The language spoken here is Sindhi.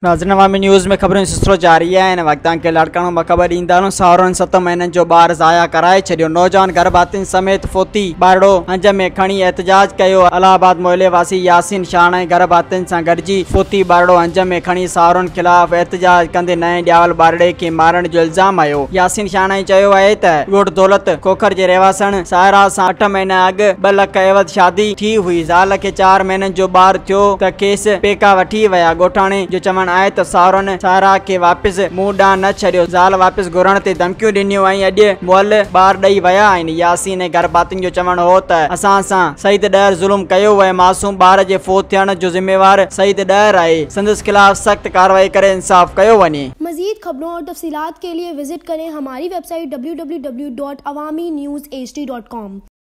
ناظرين عوامي نيوز ۾ خبرن جو سلسلو جاري آهي. هن وقت توهان کي لاڙڪاڻو مان خبر ڏيندا هلون ساهرن 7 مهينن جو ٻار ضايع ڪرائي ڇڏيو. نوجوان گهر ڀاتين سميت فوتي ٻارڙو هنج ۾ کڻي احتجاج ڪيو. الله آباد محلي واسي ياسين شاهاڻي گهر ڀاتين سان گڏجي فوتي ٻارڙو هنج ۾ کڻي ساهرن خلاف احتجاج ڪندي نئين ڄاول ٻارڙي کي مارڻ جو الزام هنيو. ياسين شاهاڻي چيو آهي ته ڳوٺ دولت کوکر جي رهواسڻ سائرا سان 8 مهينا اڳ 2 لک عيوض شادي ٿي هئي. زال کي 4 مهينن جو ٻار ٿيو ته کيس پيڪا وٺي ويا. ڳوٺاڻي جو چوڻ آهي ته ساهرن سائرا کي واپس مون ڏانهن نه ڇڏيو، زال واپس گهرڻ تي ڌمڪيون ڏنيون ۽ اڄ مئل ٻار ڏئي ويا آهن. ياسين ۽ گهرڀاتين جو چوڻ هو ته اسان سان سعيد ڏهر ظلم ڪيو ۽ معصوم ٻار جي فوت ٿيڻ جو ذميوار سعيد ڏهر آهي، سندس خلاف سخت ڪارروائي ڪري انصاف ڪيو وڃي. مزيد خبرون اور تفصيلات کے لئے وزٹ کریں ہماری ویب سائٹ www.awamiNewsHD.com.